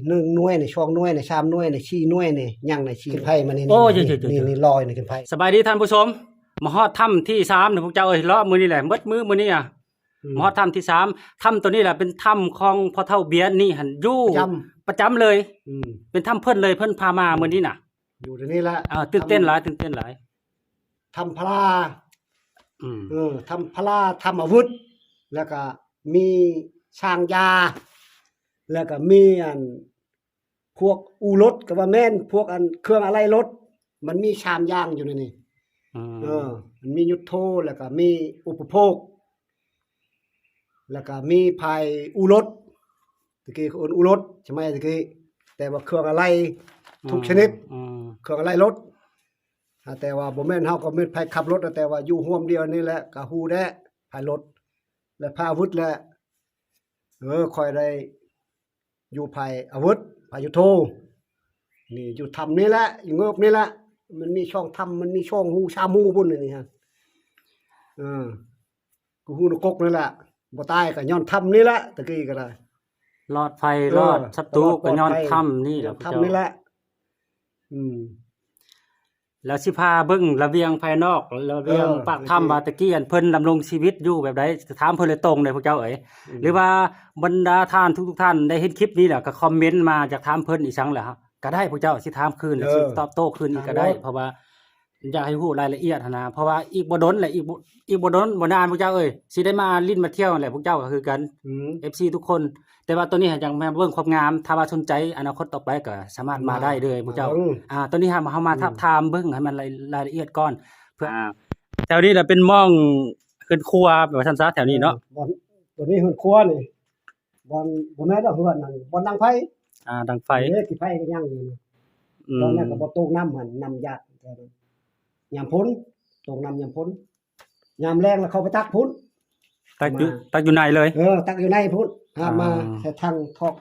ໜຶ່ງໜ່ວຍນີ້ ສອງໜ່ວຍນີ້ ສາມໜ່ວຍນີ້ ສີ່ໜ່ວຍນີ້ ຍັງນີ້ ຂຶ້ນໄຟມານີ້ ໂອ້ ນີ້ ນີ້ລອຍນີ້ຂຶ້ນໄຟ. ສະບາຍດີທ່ານຜູ້ຊົມ ມາຮອດຖ້ຳທີສາມແລ້ວພວກເຈົ້າເອີຍ ເລາະມື້ນີ້ແຫຼະ ໝົດມື້ມື້ນີ້ອະ ອືມ ມາຮອດຖ້ຳທີສາມ ຖ້ຳໂຕນີ້ແຫຼະເປັນຖ້ຳຂອງພໍ່ເຖົ້າບຽນນີ້ຫັ້ນ ຢູ່ປະຈຳ ປະຈຳເລີຍ ອືມ ເປັນຖ້ຳເພິ່ນເລີຍ ເພິ່ນພາມາມື້ນີ້ນະ ຢູ່ທີ່ນີ້ແຫຼະ ເອີ ຕື່ນເຕັ້ນຫຼາຍ ຕື່ນເຕັ້ນຫຼາຍ ຖ້ຳພະລາ ອືມ ເອີ ຖ້ຳພະລາ ຖ້ຳອາວຸດ ແລ້ວກະມີຊ້າງຢາ ແລ້ວກະມີອັນ ພວກອູລົດກໍວ່າແມ່ນ ພວກອັນເຄື່ອງອາໄຫຼ່ລົດ ມັນມີສາມຢ່າງຢູ່ໃນນີ້ ອືມ ເອີ ມັນມີຍຸດໂທ ແລ້ວກໍມີອຸປະໂພກ ແລ້ວກໍມີພາຍອູລົດ ຕະກີ້ເຂົາເອີ້ນອູລົດ ສະໄໝຕະກີ້ ແຕ່ວ່າເຄື່ອງອາໄຫຼ່ທຸກຊະນິດ ອືມ ເຄື່ອງອາໄຫຼ່ລົດ ອາ ແຕ່ວ່າບໍ່ແມ່ນ ເຮົາກໍແມ່ນພາຍຂັບລົດ ແຕ່ວ່າຢູ່ຮ່ວມດຽວນີ້ແຫຼະ ກໍຮູ້ແດ່ພາຍລົດ ແລະພາອາວຸດແຫຼະ ເອີ ຂ້ອຍໄດ້ ຢູ່ພາຍອາວຸດ ພາຍຍຸດໂທ ນີ້ຢູ່ຖ້ຳນີ້ແຫຼະ ຢູ່ເງີບນີ້ແຫຼະ ມັນມີຊ່ອງຖ້ຳ ມັນມີຊ່ອງຮູສາມຮູພຸ້ນນີ້ຮະ ເອີ ຄືຮູນະກົກນີ້ແຫຼະ ບໍ່ຕາຍກໍຍ້ອນຖ້ຳນີ້ແຫຼະ ຕະກີ້ກໍໄດ້ ລອດໄພ ເອີ ລອດສັດຕູກໍຍ້ອນຖ້ຳນີ້ແຫຼະ ຍ້ອນຖ້ຳນີ້ແຫຼະ ອືມ ແລ້ວຊິພາເບິ່ງລະບຽງພາຍນອກ ລະບຽງ ເອີ ປາກຖ້ຳ ວ່າແຕ່ກີ້ອັນເພິ່ນດຳລົງຊີວິດຢູ່ແບບໃດ ຖາມເພິ່ນໂດຍຕົງເລີຍພວກເຈົ້າເອີຍ ອືມ ຫຼືວ່າບັນດາທ່ານທຸກໆທ່ານໄດ້ເຫັນຄລິບນີ້ແລ້ວ ກໍຄອມເມັນມາ ຢາກຖາມເພິ່ນອີ່ຫຍັງແຫຼະ ກໍໄດ້ ພວກເຈົ້າຊິຖາມຄືນ ເອີ ຊິຕອບໂຕ້ຄືນອີກກໍໄດ້ ຖາມໂລດ ເພາະວ່າຢາກໃຫ້ຮູ້ລາຍລະອຽດຫັ້ນນະ ເພາະວ່າອີກບໍ່ດົນແຫຼະ ອີກບໍ່ ອີກບໍ່ດົນບໍ່ນານພວກເຈົ້າເອີຍ ຊິໄດ້ມາຫຼິ້ນມາທ່ຽວຫັ້ນແຫຼະ ພວກເຈົ້າກໍຄືກັນ ອືມ ເອັຟຊີທຸກຄົນ ແຕ່ວ່າຕອນນີ້ຫາຍັງມາເບິ່ງຄວາມງາມ ຖ້າວ່າສົນໃຈອະນາຄົດຕໍ່ໄປກໍສາມາດມາໄດ້ເລີຍ ອືມ ພວກເຈົ້າ ອືມ ອ່າ ຕອນນີ້ຫາມາ ເຮົາມາ ອືມ ທາບທາມເບິ່ງໃຫ້ມັນລາຍ ລາຍລະອຽດກ່ອນ ເພື່ອ ອ່າ ແຖວນີ້ລະເປັນໝ່ອງເຮືອນຄົວ ວ່າຊັ້ນຊະ ແຖວນີ້ເນາະ ເອີ ບ່ອນ ຕົວນີ້ເຮືອນຄົວນີ້ ບ່ອນ ບໍ່ແມ່ນດອກ ເຮືອນນັ້ນ ບ່ອນດັງໄຟ ອ່າ ດັງໄຟ ເອີ ຂີ້ໄຟກໍຍັງຢູ່ ອືມ ຕອນນັ້ນກໍບໍ່ຕົກນ້ຳຫັ້ນ ນ້ຳຢາດ ຍາມຝົນ ຕົກນ້ຳຍາມຝົນ ຍາມແລ້ງແລ້ວເຂົ້າໄປຕັກພຸ້ນ ຕັກຢູ່ ມາ ຕັກຢູ່ໃນເລີຍ ເອີ ຕັກຢູ່ໃນພຸ້ນ ຫາມາ ອ່າ ໃສ່ຖັງຖອກ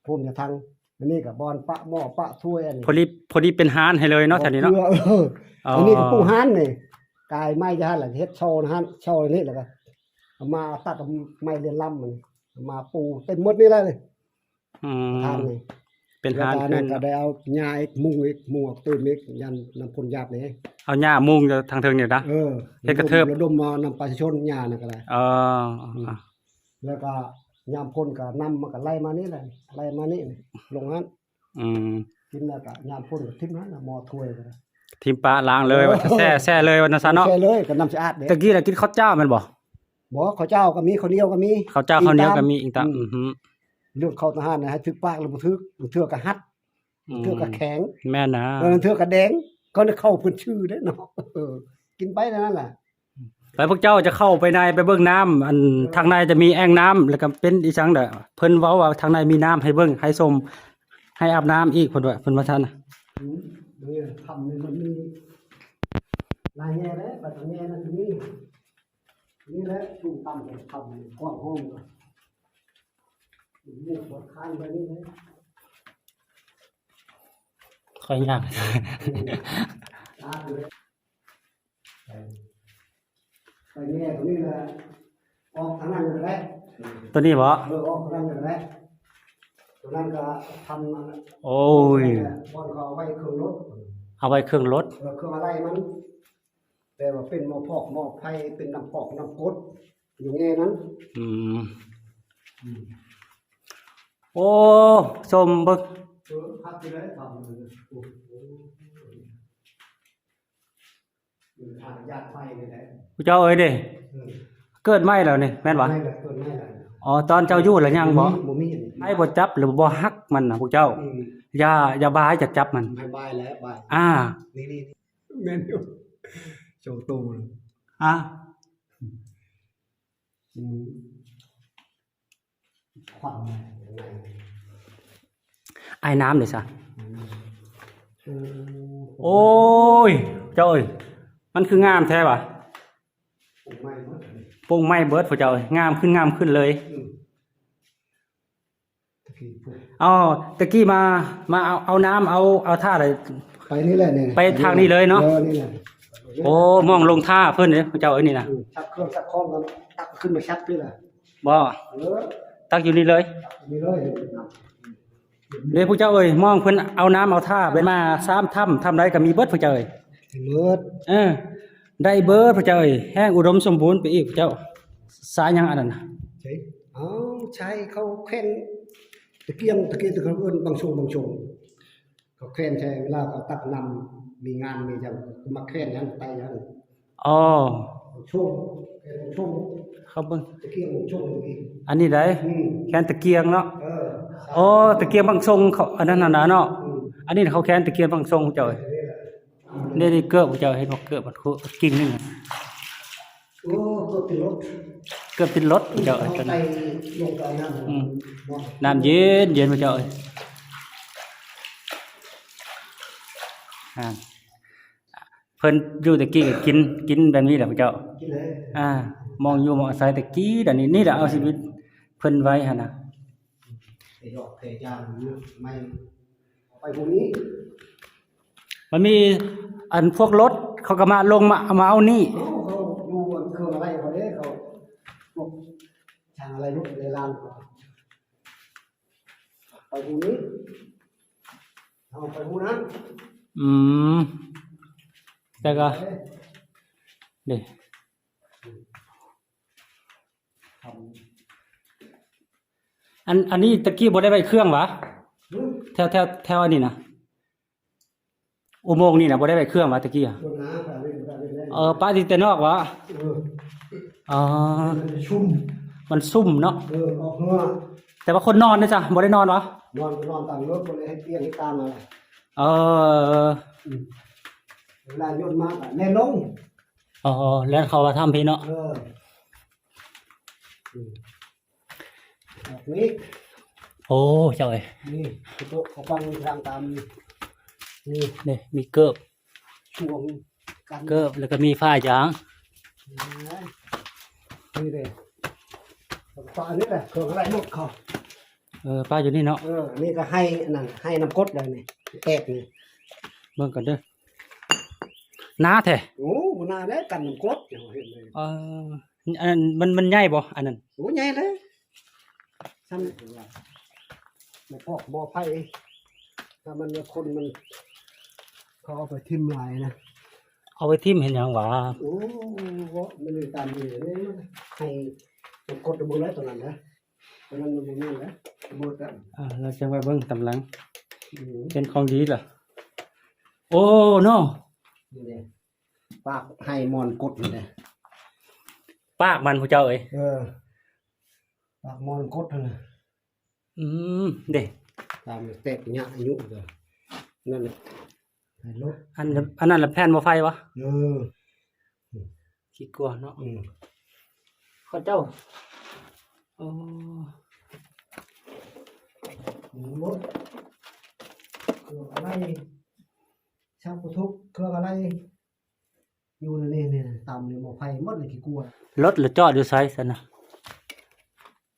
ພຸ້ນໃສ່ຖັງ ອັນນີ້ກໍບ່ອນປະໝໍ້ປະຖ້ວຍ ອັນນີ້ ພໍດີ ພໍດີເປັນຮ້ານໃຫ້ເລີຍເນາະ ແຖວນີ້ເນາະ ເອີ ອໍ ອັນນີ້ກໍປູຮ້ານນີ້ ກາຍໄມ້ຈາກຫັ້ນລະ ເຮັດຊໍຫັ້ນ ຊໍນີ້ ແລ້ວກໍເອົາມາຕັດໄມ້ລຽນລຳ ມັນມາປູເຕັມໝົດນີ້ແຫຼະ ອືມ ທາງນີ້ ເປັນຮ້ານຂຶ້ນ ແລ້ວກໍອັນນັ້ນກໍໄດ້ເອົາຫຍ້າອີກ ມຸງອີກ ມຸງອອກຕື່ມອີກ ຢ້ານນ້ຳຝົນຢາດນີ້ ເອົາຫຍ້າມຸງຢູ່ທາງເທິງນີ້ນະ ເອີ ເຮັດກະເທີບ ລະດົມມານຳປະຊາຊົນຫຍ້ານັ້ນກໍໄດ້ ເອີ ອືມ ແລ້ວກໍຍາມຝົນກໍນ້ຳມັນກໍໄຫຼມານີ້ແຫຼະ ໄຫຼມານີ້ ລົງຫັ້ນ ອືມ ກິນແລ້ວກໍຍາມຝົນກໍຖິ້ມຫັ້ນນະ ໝໍ້ຖ້ວຍກໍໄດ້ ຖິ້ມປະລ້າງເລີຍ ເອີ ວ່າແຊ່ ແຊ່ເລີຍວ່າຊັ້ນຊະເນາະ ແຊ່ເລີຍ ກໍນ້ຳສະອາດເດ້ ຕະກີ້ລະກິນເຂົ້າຈ້າວແມ່ນບໍ່? ບໍ່ ເຂົ້າຈ້າວກໍມີ ເຂົ້າໜຽວກໍມີ ເຂົ້າຈ້າວເຂົ້າໜຽວກໍມີ ອີງຕາມ ອືມ ອືມ ເລື່ອງເຂົ້າທະຫານນະ ໃຫ້ຖືກປາກຫຼືບໍ່ຖືກ ບາງເທື່ອກໍຫັດ ອືມ ບາງເທື່ອກໍແຂງ ແມ່ນນະ ບາງເທື່ອກໍແດງ ກໍເຂົ້າເພິ່ນຊື່ເດ້ເນາະ ເອີ ກິນໄປແນວນັ້ນລະ ໄປ ພວກເຈົ້າຈະເຂົ້າໄປໃນ ໄປເບິ່ງນ້ຳ ອັນ ທາງໃນຈະມີແອ່ງນ້ຳ ແລ້ວກໍເປັນອີ່ຫຍັງເດ ເພິ່ນເວົ້າວ່າທາງໃນມີນ້ຳໃຫ້ເບິ່ງ ໃຫ້ຊົມ ໃຫ້ອາບນ້ຳອີກ ເພິ່ນວ່າ ເພິ່ນວ່າຊັ້ນນະ ອືມ ນີ້ຖ້ຳນີ້ມັນມີຫຼາຍແງ່ເດ້ ໄປທາງແງ່ນັ້ນກໍມີ ນີ້ແຫຼະສູງຕ່ຳ ຖ້ຳກວ້າງໂຮງ ນີ້ບໍ່ຄານໄປນີ້ເດ້ ຂ້ອຍຍ່າງ ອາ ໄປແງ່ຕົວນີ້ແຫຼະ ອອກທາງນັ້ນກໍໄດ້ ຕົວນີ້ບໍ່? ເອີ ອອກທາງນັ້ນກໍໄດ້ ຕົວນັ້ນກໍທຳ ໂອ້ຍ ບ່ອນເຂົາເອົາໄວ້ເຄື່ອງລົດ ເອົາໄວ້ເຄື່ອງລົດ ເອີ ເຄື່ອງອາໄຫຼ່ມັນ ແຕ່ວ່າເປັນໝໍ້ພອກໝໍ້ໄຟ ເປັນນ້ຳປອກນ້ຳກົດ ຢູ່ແງ່ນັ້ນ ອືມ ອືມ ໂອ້ ຊົມເບິ່ງ ເອີ ຄັກຢູ່ເດ້ ທຳ ໂອ້ ເອີ ຫາຍາກໄຟນີ້ແຫຼະ ຜູ້ເຈົ້າເອີຍເດ້ ເອີ ເກີດໃໝ່ແລ້ວນີ້ ແມ່ນບໍ່? ເກີດໃໝ່ແລ້ວ ເກີດໃໝ່ແລ້ວ ອໍ ຕອນເຈົ້າຢູ່ລະຍັງບໍ່? ບໍ່ມີ ບໍ່ມີ ໃຜບໍ່ຈັບ ຫຼືບໍ່ຫັກມັນນະ ພວກເຈົ້າ ອືມ ຢ່າ ຢ່າບາຍ ຈະຈັບມັນ ໃຫ້ບາຍແຫຼະ ບາຍ ອ່າ ນີ້ ນີ້ ແມ່ນຢູ່ ໂຈໂຕ ອ່າ ອືມ ຄວັນ ອາຍນ້ຳເດ້ຊະ ອືມ ໂອ້ຍ ເຈົ້າເອີຍ ມັນຄືງາມແທ້ຫວາ ປຸງໃໝ່ເບິດ ປຸງໃໝ່ເບິດ ພວກເຈົ້າເອີຍ ງາມຂຶ້ນ ງາມຂຶ້ນເລີຍ ອືມ ເອົາ ຕະກີ້ມາ ມາເອົາ ເອົານ້ຳ ເອົາ ເອົາທ່າໃດ ໄປນີ້ແຫຼະ ນີ້ ໄປທາງນີ້ເລີຍເນາະ ເອີ ນີ້ແຫຼະ ໂອ້ ໝ່ອງລົງທ່າເພິ່ນເດ້ ເຈົ້າເອີຍ ນີ້ນະ ອືມ ຊັກເຄື່ອງຊັກຂອງກໍຕັກຂຶ້ນມາຊັກນີ້ແຫຼະ ບໍ່ ເອີ ຕັກຢູ່ນີ້ເລີຍ ຕັກຢູ່ນີ້ເລີຍ ນີ້ນະ ເດ້ພວກເຈົ້າເອີຍ, ມອງເພິ່ນເອົານ້ຳເອົາທ່າໄປມາສາມຖ້ຳ, ຖ້ຳໃດກໍມີເບິດພວກເຈົ້າເອີຍ. ເບິດ. ເອີ ໄດ້ເບິດພວກເຈົ້າເອີຍ, ແຮງອຸດົມສົມບູນໄປອີກພວກເຈົ້າ. ສາຍຫຍັງອັນນັ້ນນະ? ໃຊ່. ເອົາ ໃຊ່ເຂົາແຂວນຕະກຽງ, ຕະກຽງທີ່ເຂົາເອີ້ນບັງຊົງ, ບັງຊົງ. ເຂົາແຂວນໃສ່ເວລາເຂົາຕັກນ້ຳ ມີງານມີຫຍັງ ມາແຂວນຫັ້ນໄປຫັ້ນ. ອໍ ໂຊງ ແຂວນໂຊງ ເຂົາເບິ່ງ ຕະກຽງໂຊງອີກ. ອັນນີ້ໃດ? ອືມ ແຂວນຕະກຽງເນາະ. ເອີ ອໍ ຕະກຽງບັງຊົງເຂົາ ອັນນັ້ນນະເນາະ. ອືມ ອັນນີ້ເຂົາແຂວນຕະກຽງບັງຊົງເຈົ້າ. ເອີ ນີ້ ນີ້ເກີບເຈົ້າ ເຫັນບໍ່? ເກີບມັນຄຸ ກິ່ງໜຶ່ງ. ໂອ້ ເກືອບຕິດລົດ ເກືອບຕິດລົດເຈົ້າ. ເອົາໄປລົງໄປນ້ຳ ອືມ ນ້ຳເຢັນໆ ເຈົ້າເອີຍ. ອ່າ ເພິ່ນຢູ່ແຕ່ກີ້ກໍກິນ ກິນແບບນີ້ແຫຼະພວກເຈົ້າ. ກິນເລີຍ. ອ່າ ມອງຢູ່ມອງອາໄສແຕ່ກີ້ດຽວນີ້ ນີ້ແຫຼະເອົາຊີວິດເພິ່ນໄວ້ຫັ້ນນະ. ໄປດອກໄປຈາງຢູ່ໄໝ ໄປພວກນີ້ ມັນມີອັນພວກລົດເຂົາກໍມາລົງມາ ມາເອົານີ້. ເອີ ເຂົາຢູ່ອັນເຄື່ອງອາໄລເຂົາເດ້ ເຂົາພວກຊ່າງອາໄລລົດໃນລານ ໄປພວກນີ້ ເຮົາໄປພວກນັ້ນ. ອືມ ແຕ່ກໍ ເດ້ ອັນ ອັນນີ້ຕະກີ້ບໍ່ໄດ້ໄວ້ເຄື່ອງຫວາ? ຫື? ແຖວ ແຖວ ແຖວອັນນີ້ນະ ອຸໂມງນີ້ນະ ບໍ່ໄດ້ໄວ້ເຄື່ອງຫວາຕະກີ້? ບໍ່ນາ ປະໄວ້ ປະໄວ້ ເອີ ປະຕິດແຕ່ນອກຫວາ? ເອີ ອໍ ມັນຊຸ່ມ ມັນຊຸ່ມເນາະ. ເອີ ອອກເຮືອ ແຕ່ວ່າຄົນນອນເດ້ຊະ ບໍ່ໄດ້ນອນຫວາ? ນອນ ນອນຕາມລົດ ບໍ່ໄດ້ເຮັດວຽກເຮັດການຫຍັງ. ເອີ ອືມ ເວລາຍົນມາກໍແລ່ນລົງ. ອໍ ແລ່ນເຂົ້າມາຖ້ຳພີ້ເນາະ. ເອີ ອືມ ແບບນີ້. ໂອ້ ເຈົ້າເອີຍ ນີ້ໂຕະເຂົາປັງທາງຕາມນີ້ ນີ້ ນີ້ມີເກີບ ຊ່ວງກັນ ເກີບ ແລ້ວກໍມີຜ້າຢາງ. ນີ້ເດ້ ປະນີ້ແຫຼະ ເຄື່ອງອາໄລລົດເຂົາ. ເອີ ປະຢູ່ນີ້ເນາະ. ເອີ ອັນນີ້ກໍໄຮ່ ອັນນັ້ນ ໄຮ່ນ້ຳກົດໄດ້ນີ້ ແຕກນີ້ ເບິ່ງກ່ອນເດີ. ໜາແທ້. ໂອ້ ໜາແລ້ວ ກັນນ້ຳກົດ ເຫັນເລີຍ. ເອີ ອັນນັ້ນມັນ ມັນໃຫຍ່ບໍ່ ອັນນັ້ນ? ໂອ້ ໃຫຍ່ເລີຍ ຊ່ຳນີ້ວ່າ ໝໍ້ຟອກໝໍ້ໄຟ ຖ້າມັນຄົນມັນ ເຂົາເອົາໄປຖິ້ມຫຼາຍນະ. ເອົາໄປຖິ້ມເຮັດຫຍັງຫວາ? ໂອ້ ມັນມີຕາມນີ້ ໃຫ້ມັນກົດເບິ່ງໄດ້ຕົວນັ້ນນະ ຕົວນັ້ນມັນບໍ່ແມ່ນນະ ບໍ່ຕາມ. ອ່າ ແລ້ວຈັ່ງໄປເບິ່ງຕາມຫຼັງ. ອືມ ເປັນຂອງດີລະ. ໂອ້ ເນາະ ນີ້ເດ້ ປາກໄຮ່ມອນກົດນີ້ເດ້ ປາກມັນ ຜູ້ເຈົ້າເອີຍ. ເອີ ປາກມອນກົດຫັ້ນນະ. ອືມ ເດ້ ຕາມແຕກຍະອາຍຸກໍນັ້ນແຫຼະ ໃຫ້ລົດ ອັນ ອັນນັ້ນລະແຜ່ນໝໍ້ໄຟຫວາ? ເອີ ຂີ້ກົວເນາະ. ອືມ ເຂົາເຈົ້າ ໂອ້ ລົດ ເຄື່ອງອາໄລ ຊ່າງປະທຸກ ເຄື່ອງອາໄລ ຢູ່ໃນນີ້ ນີ້ ຕາມນີ້ໝໍ້ໄຟໝົດເລີຍ ຂີ້ກົວ. ລົດລະຈອດຢູ່ໃສຊັ້ນນະ?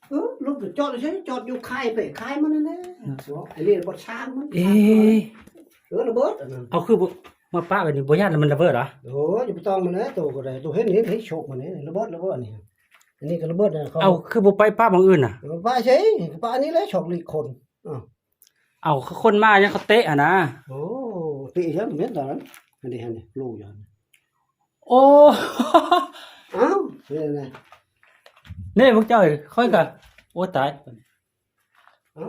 ເອີ ລົດລະຈອດຢູ່ໃສ? ຈອດຢູ່ຄ້າຍໄປຄ້າຍມານັ້ນແຫຼະ. ອືມ ເນາະ ອັນນີ້ບໍ່ຊ່າງມັນ. ເອ ເອີ ລະເບີດອັນນັ້ນ. ເອົາ ຄືບໍ່ມາປະໄວ້ນີ້ ບໍ່ຢ້ານມັນລະເບີດຫວາ? ໂອ້ຍ ບໍ່ຕ້ອງມັນແຫຼະ ໂຕກໍໄດ້ ໂຕເຫັນນີ້ ໂຊກມັນນີ້ ລະເບີດ ລະເບີດອັນນີ້ ອັນນີ້ກໍລະເບີດ. ເອົາ ຄືບໍ່ໄປປະໝ່ອງອື່ນນະ? ເອີ ປະໃສ? ປະອັນນີ້ແຫຼະ ຊອກຫຼີກຄົນ. ເອົາ ເອົາ ຄືຄົນມາຍັງເຂົາເຕະຫັ້ນນະ. ໂອ້ ເຕະຫຍັງແມ່ນຕອນນັ້ນ ອັນນີ້ຫັ້ນນີ້ ໂລຢູ່ຫັ້ນ. ໂອ້ ເອົ້າ ເປັນຫຍັງ? ນີ້ພວກເຈົ້າ ຂ້ອຍກະ ໂອ້ ຕາຍ. ເອົ້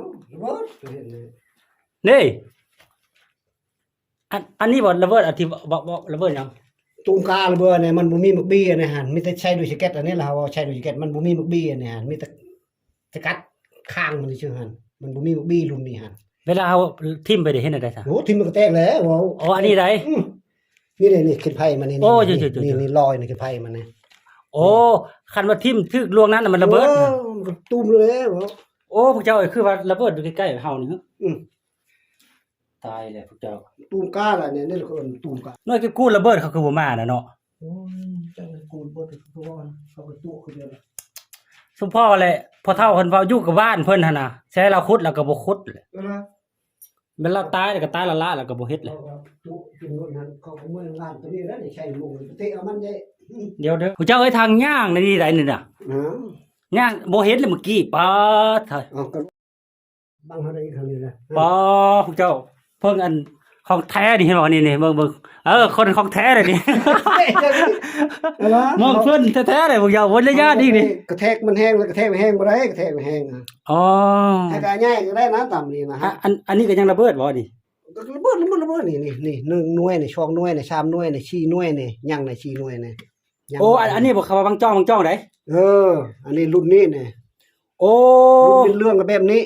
າ ລະເບີດ ເຫັນນີ້ ນີ້ ອັນ ອັນນີ້ບໍ່ລະເບີດ ອັນທີ່ບໍ່ ບໍ່ລະເບີດຫຍັງ? ຕູມກາລະເບີດນີ້ ມັນບໍ່ມີໝາກບີໃນຫັ້ນ ມີແຕ່ໃຊ້ໂດຍສະເກັດ. ອັນນີ້ລະ ເຮົາໃຊ້ໂດຍສະເກັດ ມັນບໍ່ມີໝາກບີໃນຫັ້ນ ມີແຕ່ ສະກັດຂ້າງມັນຊື່ຫັ້ນ ມັນບໍ່ມີໝາກບີລຸ້ນນີ້ຫັ້ນ. ເວລາເຮົາຖິ້ມໄປໄດ້ເຮັດແນວໃດຊະ? ໂອ້ ຖິ້ມມັນກໍແຕກແລ້ວ. ອໍ ອັນນີ້ໃດ? ອືມ ນີ້ເດ້ ນີ້ ເຂັນໄພມັນນີ້. ໂອ້ ນີ້ ນີ້ລອຍນີ້ ເຂັນໄພມັນນີ້. ໂອ້ ຄັນວ່າຖິ້ມຖືກລວງນັ້ນນະ ມັນລະເບີດ. ໂອ້ ມັນກໍຕຸ້ມແລ້ວ. ໂອ້ ພວກເຈົ້າເອີຍ ຄືວ່າລະເບີດຢູ່ໃກ້ໆເຮົານີ້. ອືມ ຕາຍແລ້ວພວກເຈົ້າ. ຕູມກາລະນີ້ ນີ້ລະເອີ້ນຕູມກາ. ໜ່ວຍເກັບກູ້ລະເບີດເຂົາຄືບໍ່ມານະເນາະ? ໂອ້ຍ ຈັກແມ່ນກູນເບິດທຸກຄົນ ເຂົາໄປຕົວະຄືດຽວ. ສົມພໍແຫຼະ ພໍ່ເຖົ້າເພິ່ນເວົ້າຢູ່ກັບບ້ານເພິ່ນຫັ້ນນະ ຊິໃຫ້ລາວຂຸດລາວກໍບໍ່ຂຸດ. ເອີ ແມ່ນລາວຕາຍແລ້ວກໍຕາຍລ້າໆ ລາວກໍບໍ່ເຮັດແຫຼະ. ເຂົາກໍຕົວະກິນເງິນຫັ້ນ ເຂົາກໍເມືອງງານຕົວນີ້ແຫຼະ ໃຊ້ໂມງໄປເຕະເອົາມັນເດ້. ດຽວເດີ ຜູ້ເຈົ້າເອີຍ ທາງຍ່າງໃນນີ້ໃດນີ້ນະ. ຫຍັງ? ຍ່າງບໍ່ເຫັນເລີຍມື້ກີ້ ປາດ. ເອົາ ກໍ ບັງເຮົາໄດ້ອີກເທົ່ານີ້ແຫຼະ. ປາ ພວກເຈົ້າ ເພິ່ງອັນຂອງແທ້ນີ້ ເຫັນບໍ່? ນີ້ ນີ້ ເບິ່ງ ເບິ່ງ ເອີ ຄົນຂອງແທ້ເດ້ນີ້ ເອີ ມອງເພິ່ນແທ້ໆເດ້ ພວກເຈົ້າ ບໍ່ໄດ້ຢ້ານອີກນີ້. ກະແທກມັນແຮງ ແລ້ວກະແທກມັນແຮງບໍ່ໄດ້ ກະແທກມັນແຮງ ອະ ອໍ ແທກກະໃຫຍ່ກະໄດ້ນະ ຕາມນີ້ນະ. ອະ ອັນ ອັນນີ້ກະຍັງລະເບີດບໍ່ນີ້? ກະລະເບີດ ລະເບີດ ລະເບີດ ນີ້ ນີ້ ນີ້ ໜຶ່ງໜ່ວຍນີ້ ສອງໜ່ວຍນີ້ ສາມໜ່ວຍນີ້ ສີ່ໜ່ວຍນີ້ ຍັງໄດ້ສີ່ໜ່ວຍນີ້. ໂອ້ ອັນ ອັນນີ້ບໍ່ ເຂົາວ່າບັງຈ້ອງ ບັງຈ້ອງໃດ? ເອີ ອັນນີ້ລຸ້ນນີ້ນີ້. ໂອ້ ລຸ້ນເປັນເລື່ອງກະແບບນີ້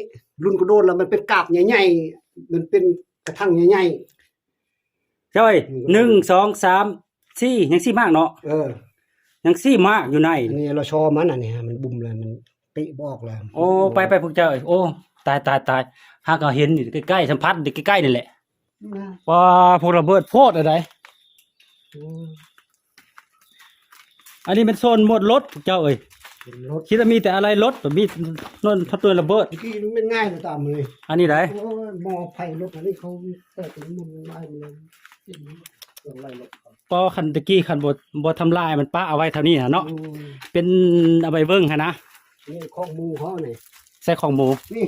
ລຸ້ນກະໂດນລະມັນເປັນກາບໃຫຍ່ໆ ມັນເປັນກະຖັງໃຫຍ່ໆ. ເຈົ້າເອີຍ ອືມ ໜຶ່ງ ສອງ ສາມ ສີ່ ຍັງສີ່ໝາກເນາະ. ເອີ ຍັງສີ່ໝາກຢູ່ໃນ. ອັນນີ້ລະຊໍມັນ ອັນນີ້ມັນບຸ້ມແລ້ວ ມັນຕິບໍ່ອອກແລ້ວ. ໂອ້ ໄປໆ ພວກເຈົ້າເອີຍ. ໂອ້ ຕາຍໆໆ ຫາກເຮົາເຫັນຢູ່ໃກ້ໆ ສຳຜັດຢູ່ໃກ້ໆນີ້ແຫຼະ. ນະ ວ້າ ພວກລະເບີດໂພດອັນໃດ. ໂອ້ ອັນນີ້ແມ່ນໂຊນໝວດລົດເຈົ້າເອີຍ. ເປັນລົດ ຄິດວ່າມີແຕ່ອາໄຫຼ່ລົດ ມີໜ່ວຍ ທອດໜ່ວຍລະເບີດ. ຕະກີ້ມັນແມ່ນງ່າຍຕາມນີ້ ອັນນີ້ໃດ. ໂອ້ຍ ໝໍ້ໄຟລົດອັນນີ້ເຂົາແຕ່ເປັນໝູນລາຍມັນເປັນເຄື່ອງໄລ່ລົດ. ເພາະຄັນຕະກີ້ຄັນບໍ່ ບໍ່ທຳລາຍ ມັນປະເອົາໄວ້ເທົ່ານີ້ນະເນາະ. ໂອ້ຍ ເປັນເອົາໄປເບິ່ງຫັ້ນນະ. ນີ້ຄອກໝູເຮົານີ້ ໃສ່ຄອກໝູ ນີ້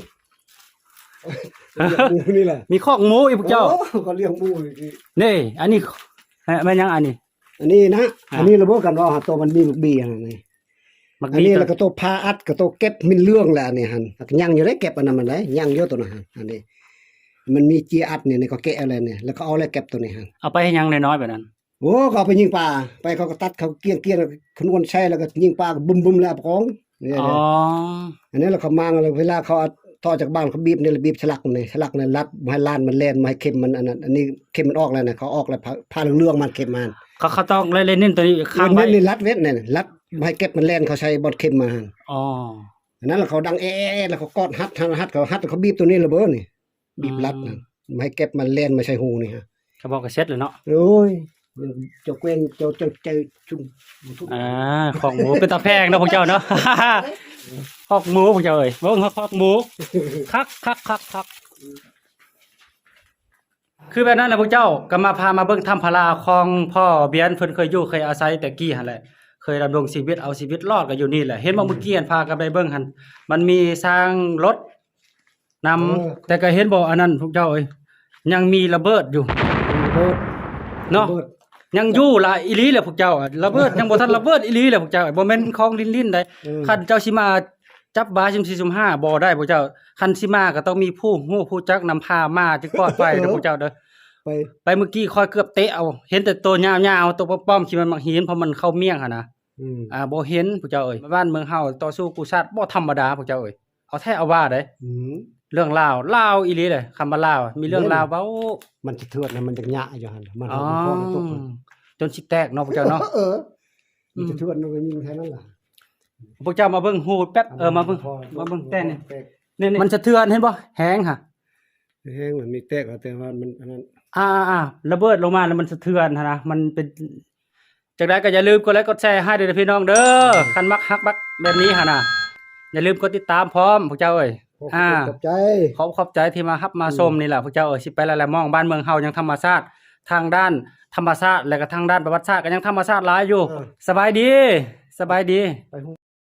ລ້ຽງໝູນີ້ແຫຼະ. ມີຄອກໝູອີກພວກເຈົ້າ. ໂອ້ ເຂົາລ້ຽງໝູອີກ. ນີ້ ອັນນີ້ແມ່ນຫຍັງອັນນີ້? ອັນນີ້ນະ ອາ ອັນນີ້ລະບໍ່ກັນວ່າໂຕມັນມີໝາກບີຫັ້ນນີ້ ໝາກບີ ອັນນີ້ ລະກະໂຕຜ່າອັດ ກະໂຕເກັບມິນເຫຼືອງແຫຼະ ອັນນີ້ຫັ້ນ. ຍັງຢູ່ເດ້ ເກັບອັນນັ້ນມັນໄດ້ຍັງຢູ່ໂຕນັ້ນຫັ້ນ. ອັນນີ້ມັນມີເຈຍອັດນີ້ ນີ້ເຂົາແກະເອົາແລ້ວນີ້ ລະເຂົາເອົາແລ້ວເກັບໂຕນີ້ຫັ້ນ. ເອົາໄປເຮັດຫຍັງນ້ອຍໆແບບນັ້ນ? ໂອ້ ເຂົາເອົາໄປຍິງປາ ໄປເຂົາກະຕັດ ເຂົາກຽງໆ ລະກະຂະນວນໃສ່ ລະກະຍິງປາກະບຶ້ມໆ ແລ້ວເອົາໄປກອງ. ນີ້ ອໍ ອັນນີ້ລະເຂົາມາງ ລະເວລາເຂົາເອົາ ຖອດຈາກບ້ານ ເຂົາບີບນີ້ ລະບີບສະຫຼັກນີ້ ສະຫຼັກນີ້ລັດບໍ່ໃຫ້ລ້ານມັນແລ່ນ ບໍ່ໃຫ້ເຂັມມັນອັນນັ້ນ. ອັນນີ້ເຂັມມັນອອກແລ້ວນະ ເຂົາອອກແລ້ວ ຜ້າ ຜ້າເຫຼືອງໆ ມັນເຂັມມັນ. ເຂົາ ເຂົາຕ້ອງໄດ້ເນັ້ນໂຕນີ້ຄ້າງໄວ້ ເນັ້ນນີ້ລັດເວັດນີ້ ລັດບໍ່ໃຫ້ເກັບມັນແລ່ນເຂົ້າໃສ່ບ່ອນເຂັມມັນຫັ້ນ. ອໍ ອັນນັ້ນລະເຂົາດັງແອດ ລະເຂົາກອດຮັດ ຮັດ ເຂົາຮັດ ເຂົາບີບໂຕນີ້ລະເບີນີ້. ບີບລັດນະ ອືມ ບໍ່ໃຫ້ເກັບມັນແລ່ນມາໃສ່ຮູນີ້ຮະ. ເຂົາບອກກະເສັດແລ້ວເນາະ. ໂອ້ຍ ເຈົ້າແກວ່ງ ເຈົ້າ ເຈົ້າ ເຈົ້າຊຸມ ອ່າ ຄອກໝູເປັນຕາແພງເນາະພວກເຈົ້າເນາະ. ຄອກໝູພວກເຈົ້າເອີຍ ເບິ່ງຄອກໝູ ຄັກໆໆໆ. ຄືແບບນັ້ນແຫຼະພວກເຈົ້າ ກະມາພາມາເບິ່ງຖ້ຳພະລາຂອງພໍ່ບຽນ ເພິ່ນເຄີຍຢູ່ເຄີຍອາໄສແຕ່ກີ້ຫັ້ນແຫຼະ ເຄີຍດຳລົງຊີວິດ ເອົາຊີວິດລອດກະຢູ່ນີ້ແຫຼະ. ເຫັນບໍ່ ອືມ ມື້ກີ້ຫັ້ນພາກັນໄປເບິ່ງຫັ້ນ ມັນມີຊ້າງລົດ ນຳ ເອີ ແຕ່ກະເຫັນບໍ່ ອັນນັ້ນພວກເຈົ້າເອີຍ ຍັງມີລະເບີດຢູ່ ລະເບີດເນາະ ລະເບີດ ຍັງຢູ່ຫຼາຍອີ່ຫຼີແຫຼະພວກເຈົ້າ. ລະເບີດຍັງບໍ່ທັນລະເບີດອີ່ຫຼີແຫຼະພວກເຈົ້າ ບໍ່ແມ່ນຂອງຫຼິ້ນໆໃດ. ເອີ ຄັນເຈົ້າຊິມາຈັບບາຊຸ່ມສີ່ຊຸ່ມຫ້າບໍ່ໄດ້ພວກເຈົ້າ. ຄັນຊິມາກະຕ້ອງມີຜູ້ຮູ້ຜູ້ຈັກນຳພາມາ ຈຶ່ງປອດໄພເດີພວກເຈົ້າເດີ. ໄປ ໄປມື້ກີ້ຂ້ອຍເກືອບເຕະເອົາ ເຫັນແຕ່ໂຕຍາວໆ ໂຕປ້ອມໆ ທີ່ມັນມັກຫີນ ເພາະມັນເຂົ້າມ້ຽງຫັ້ນນະ. ອືມ ອ່າ ບໍ່ເຫັນພວກເຈົ້າເອີຍ ບ້ານເມືອງເຮົາຕໍ່ສູ້ກູ້ຊາດບໍ່ທຳມະດາພວກເຈົ້າເອີຍ. ເອົາແທ້ເອົາວ່າເດ້. ອືມ ເລື່ອງລາວ ລາວອີ່ຫຼີເດ້ ຄຳວ່າລາວ ມີເລື່ອງລາວເວົ້າ. ມັນສະເທືອນນະ ມັນຈັກຍະຢູ່ຫັ້ນ ມັນ ອໍ ເຮົາບໍ່ພໍກະຕົກ ຈົນຊິແຕກເນາະພວກເຈົ້າເນາະ. ເອີ ອືມ ມັນສະເທືອນ ມັນກະຍິງແຄ່ນັ້ນລະ. ພວກເຈົ້າມາເບິ່ງຮູແປັບ ເອີ ມາເບິ່ງ ມາເບິ່ງແຕ່ນີ້ ນີ້ ນີ້ ມັນສະເທືອນ ເຫັນບໍ່ ແຮງຫະ ແຮງ ມັນມີແຕກ ແຕ່ວ່າມັນອັນນັ້ນ ອ່າໆໆ ລະເບີດລົງມາແລ້ວມັນສະເທືອນຫັ້ນນະ ມັນເປັນ ຈັ່ງໃດກະຢ່າລືມກົດໄລກົດແຊໃຫ້ເດີພີ່ນ້ອງເດີ. ອືມ ຄັນມັກຮັກມັກແບບນີ້ຫັ້ນນະ ຢ່າລືມກົດຕິດຕາມພ້ອມພວກເຈົ້າເອີຍ. ຂອບ ອ່າ ຂອບໃຈ ຂອບ ຂອບໃຈທີ່ມາຮັບມາຊົມ ອືມ ນີ້ລະພວກເຈົ້າເອີຍ. ຊິໄປຫຼາຍໆໝ່ອງ ບ້ານເມືອງເຮົາຍັງທຳມະຊາດ ທາງດ້ານທຳມະຊາດ ແລະກະທາງດ້ານປະຫວັດສາດກະຍັງທຳມະຊາດຫຼາຍຢູ່. ເອີ ສະບາຍດີ ສະບາຍດີ ໄປຮູ້